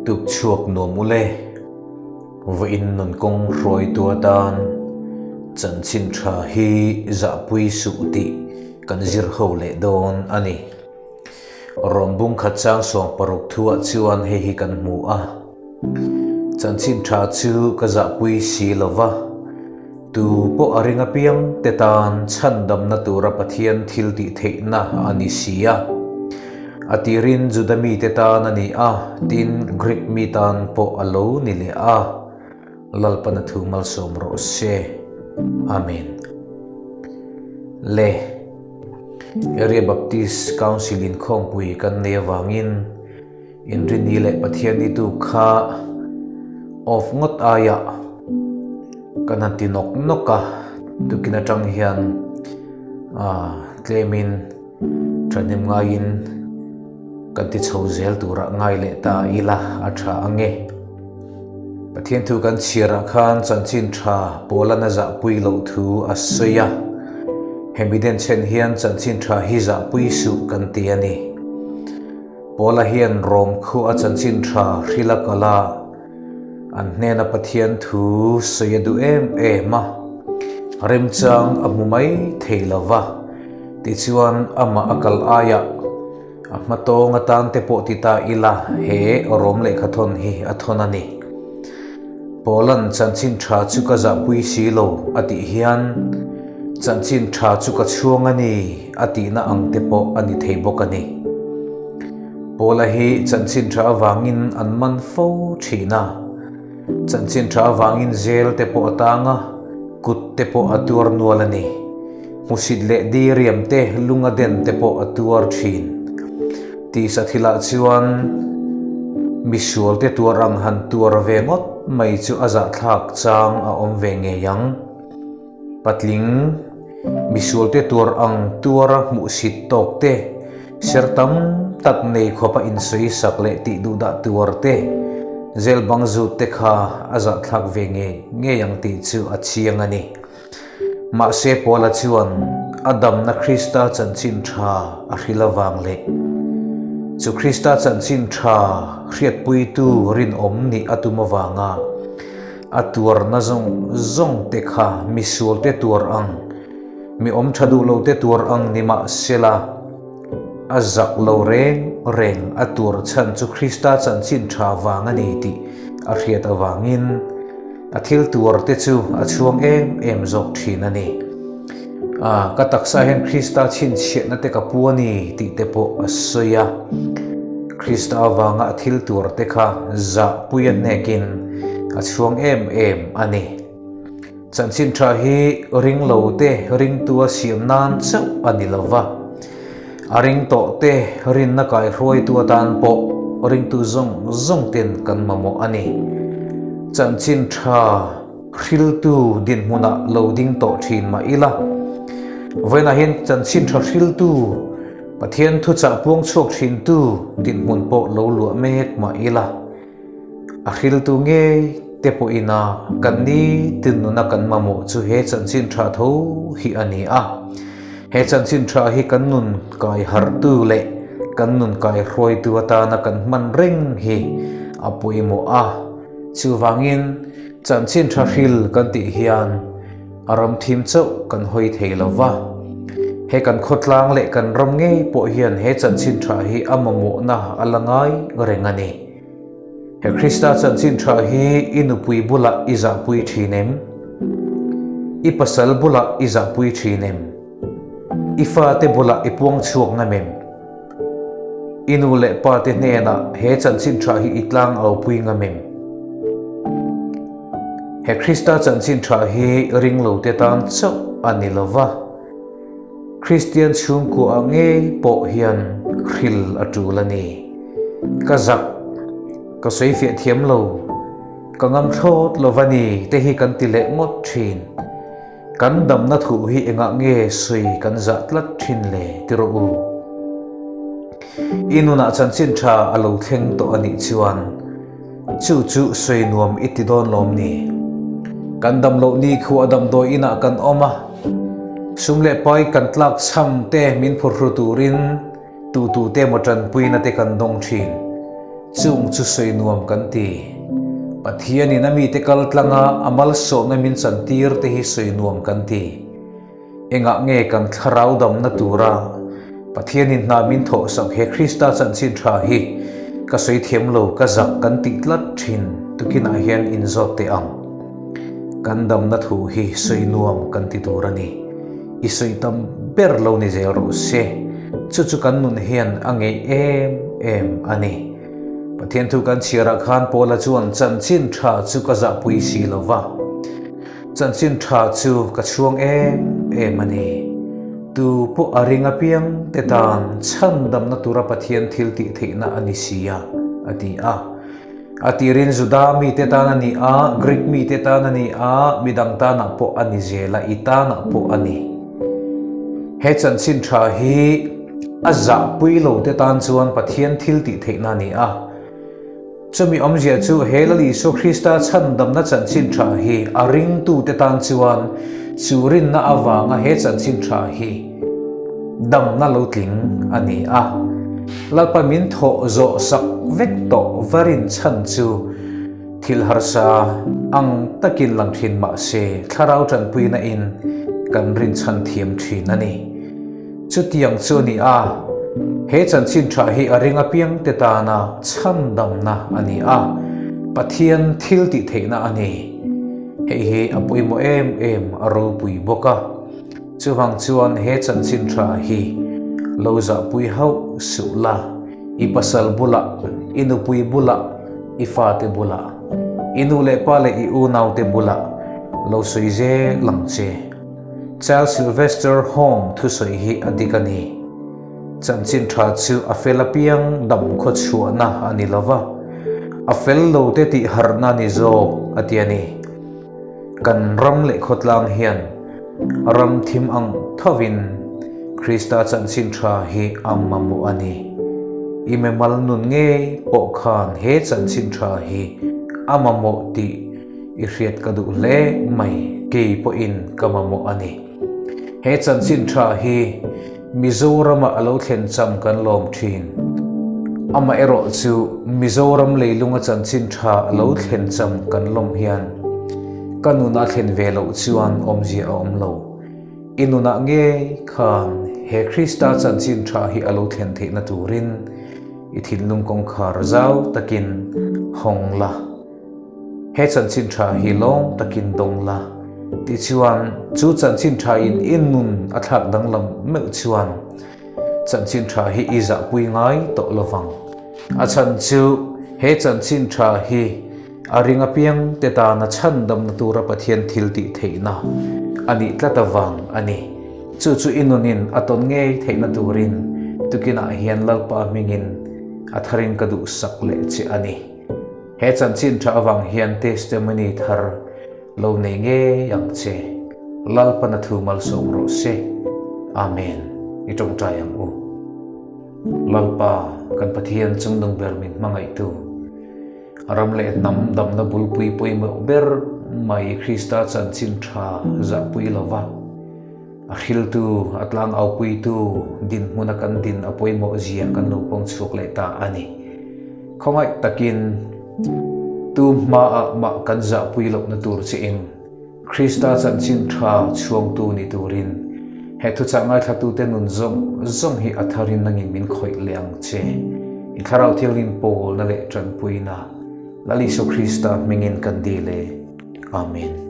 Tuk chhuak nuam ule, vawiin nun kawng hruaitu atan chanchin tha hi zahpui suh tih kan zir ho leh dawn a ni. Rawmbung khat chang 16 thuah chuan hei hi kan hmu a, Chanchin tha chu ka zahpui si lo va, tu pawh a ring apiang te tan chhandamna tura Pathian thil tih theihna a ni si a. A tirin Juda mite tan a ni a, tin Greek mi tan pawh a lo ni leh a. Lalpan a thu malsawm rawh se. Amen. Le. Area Baptist Council inkhawmpui kan nei avangin Inrini leh Pathianni tu kha off ngawt aiah kan han ti nawk nawk a, tukin atang hian tlemin thahnem ngaiin kan ti chho zel turah ngai leh ta ila a tha ang e. Pathian thu kan chhiarah khan chanchin tha Paula'n a zahpui loh thu a sawi a, hemi denchhen hian chanchin tha hi zahpui suh kan ti a ni. Paula hian Rom khu a chanchin tha hril a kal a, an hnena Pathian thu sawi a duh em em a, remchang a hmu mai thei lo va, tichuan amah a kal aiah a hmatawng atan te pawh ti ta ila he Rom lehkhathawn hi a thawn a ni. Paula'n chanchin tha chu ka zahpui si lo a tih hian chanchin tha chu ka chhuang a ni a tihna ang te pawh a ni thei bawk a ni. Paula hi chanchin tha avangin an man fo thin a, chanchin tha avangin zel te pawh a tang a, kut te pawh a tuar nual a ni. Hmusit leh diriam te, lunga den te pawh a tuar thin. Tisa thilah chuan misualte tuar ang han tuar ve ngawt mai chu a zahthlak chang a awm ve ngei ang. Patling, misualte tuar ang tuara hmuhsit tawk te, ser tam tak nei khawpa insawisak leh tih duhdah tuar te, zel bang zut te kha a zahthlak ve ngei ngei ang tih chu a chiang a ni. Mahse Paula chuan a damna Krista chanchin tha a hril avang leh chu Krista chanchin tha hriatpuitu rinawm nih a tum avanga a tuarna zawng zawng te kha misualte tuar ang, mi awm tha duh lote tuar ang ni mahsela a zak lo reng reng a tuar chhan chu Krista chanchin tha vang a ni tih a hriat avangin A thil tuar te chu a chhuang em em zawk thin a ni. A, ka taksa hian Krista chhinchhiahna te ka pu a ni tih te pawh a sawi a. Krista avanga a thil tuar te kha zahpui a hnekin a chhuang em em a ni. Chanchin tha hi ring lo te ringtua siam nan chauh a ni lo va. A ring tawh te rinna kaihruaitu atan pawh ringtu zawng zawng ten kan mamawh a ni. Chanchin tha hriltu dinhmunah lo ding tawh thin mah ila, vawiinah hian chanchin tha hriltu, Pathian thuchah puang chhuak thintu dinhmun pawh lo luah mek mah ila, A hriltu ngei te pawhin a kan nitin nuna kan mamawh chu he chanchin tha tho hi a ni a. He chanchin tha hi kan nun kai harhtu leh kan nun kai hruaitu atana kan hman reng hi a pawimawh a. Chuvangin chanchin tha hril kan tih hian a ram thim chauh kan hawi thei lo va. He kan khawtlang leh kan ram ngei pawh hian he chanchin tha hi a mamawhna a la ngai reng a ni. He Krista chanchin tha hi i nupui bulah i zahpui thin em? I pasal bulah i zahpui thin em? I fate bulah i puang chhuak ngam em? I nu leh pa te hnenah he chanchin tha hi i tlang aupui ngam em? He Krista chanchin tha hi ringlo te tan chauh a ni lo va. Kristian chhungkua ah ngei pawh hian hril a tul a ni. Ka zak, ka sawi fiah thiam lo, ka ngam thlawt lo va ni te hi kan ti leh ngawt thin. Kan damna thuh hi engah nge sawi kan zah tlat thin le ti rawh u. I nunah chanchin tha a lo thleng tawh a nih chuan chu chu sawi nuam i ti dawn lawm ni? Kan dam loh ni khu a damdawi inah kan awm a, sum leh pai kan tlak chham te min phurhru turin tu tu te maw tanpuina te kan dawng thin. Chung chu sawi nuam kan ti. Pathianin a mite kal tlanga a malsawmna min chantir te hi sawi nuam kan ti. Engah nge kan thlarau damna tura Pathianin hna min thawhsak he Krista chanchin tha hi ka sawi thiam lo, ka zak kan tih tlat thin tukinah hian inzawt teh ang. Kan damna thu hi sawi nuam kan ti tur a ni. I sawi tam ber lo ni zel rawh se. Chu chu kan nun hian a ngeih em em a ni. Pathian thu kan chhiarah khan Paula chuan chanchin tha chu ka zahpui si lo va. Chanchin tha chu ka chhuang em em a ni. Tu pawh a ring apiang te tan chhandamna tura Pathian thil tih theihna a ni si a, a ti a. A tirin Juda mite tan a ni a, Greek mite tan a ni a, midang tanah pawh a ni zel a, i tanah pawh a ni. He chanchin tha hi a zahpui lo te tan chuan Pathian thil tih theihna a ni a. Chumi awmzia chu he Lal Isua Krista chhandamna chanchin tha hi a ringtute tan chuan chu rinna avanga he chanchin tha hi damna lo tling a ni a. Lalpa min thawh zawh sak vek tawh va rinchhan chu thil harsa ang takin lang thin mah se thlarau tanpuina in kan rinchhan thiam thin a ni. Chutiang chu a ni a, he chanchin tha hi a ring apiangte tana chhandamna a ni a, Pathian thil tih theihna a ni. Hei hi a pawimawh em em a ropui bawk a, chuvang chuan he chanchin tha hi lo zahpui hauh suh la, i pasal bulah, i nupui bulah, i fate bulah, i nu leh pa leh i unaute bulah lo sawi zel ang che. Charles Sylvester Home thusawi hi a dik a ni. Chanchin tha chu a fel apiang dam khaw chhuahna a ni lo va, a fel lo te tih harhna a ni zawk a ti a ni. Kan ram leh khawtlang hian ram thim ang thovin Krista chanchin tha hi a mamawh a ni. I mimal nun ngei pawh khan he chanchin tha hi a mamawh tih I hriat ka duh hle mai, kei pawhin ka mamawh a ni. He chanchin tha hi Mizoramah a lo thlen cham kan lawm thin. Amaherawh chu Mizoram leilunga chanchin tha a lo thlen cham kan lawm hian ka nuna thlen ve loh chuan awmzia a awm lo. I nunah ngei khan he Krista chanchin tha hi a lo thlen theihna turin i thinlung kawngkhar zau takin hawng la. He chanchin tha hi lawng takin dawng la, tichuan chu chanchin tha in i nun a thlak danglam meuh chuan chanchin tha hi i zahpui ngai tawh lovang. A chhan chu he chanchin tha hi a ring apiang te tana chhandamna tura Pathian thil tih theihna a nih tlat avang a ni. Chu chu i nunin a tawn ngei theihna turin tukinah hian Lalpa hmingin a tharin ka duhsak leh che a ni. He chanchin tha avang hian testimony thar lo nei ngei ang che. Lalpana thu malsawm rawh se. Amen. I tawngtai ang u. Lalpa, kan Pathian chungnung ber min hmangaihtu, ram leh hnam damna bulpui pawimawh ber mai Krista chanchin tha zahpui lova, A hriltu, a tlangaupuitu dinhmuna kan din a pawimawh zia kan lo pawng chhuak leh ta a ni. Khawngaih takin tu hmaah mah kan zahpui lohna tur chiin Krista chanchin tha chhuangtu ni turin he thuchah ngaithlatute nun zawng zawng hi a tharin nangin min khawih leh ang che. I Thlarau Thianghlim pawlna leh tanpuina Lal Isua Krista hmingin kan dil e. Amen.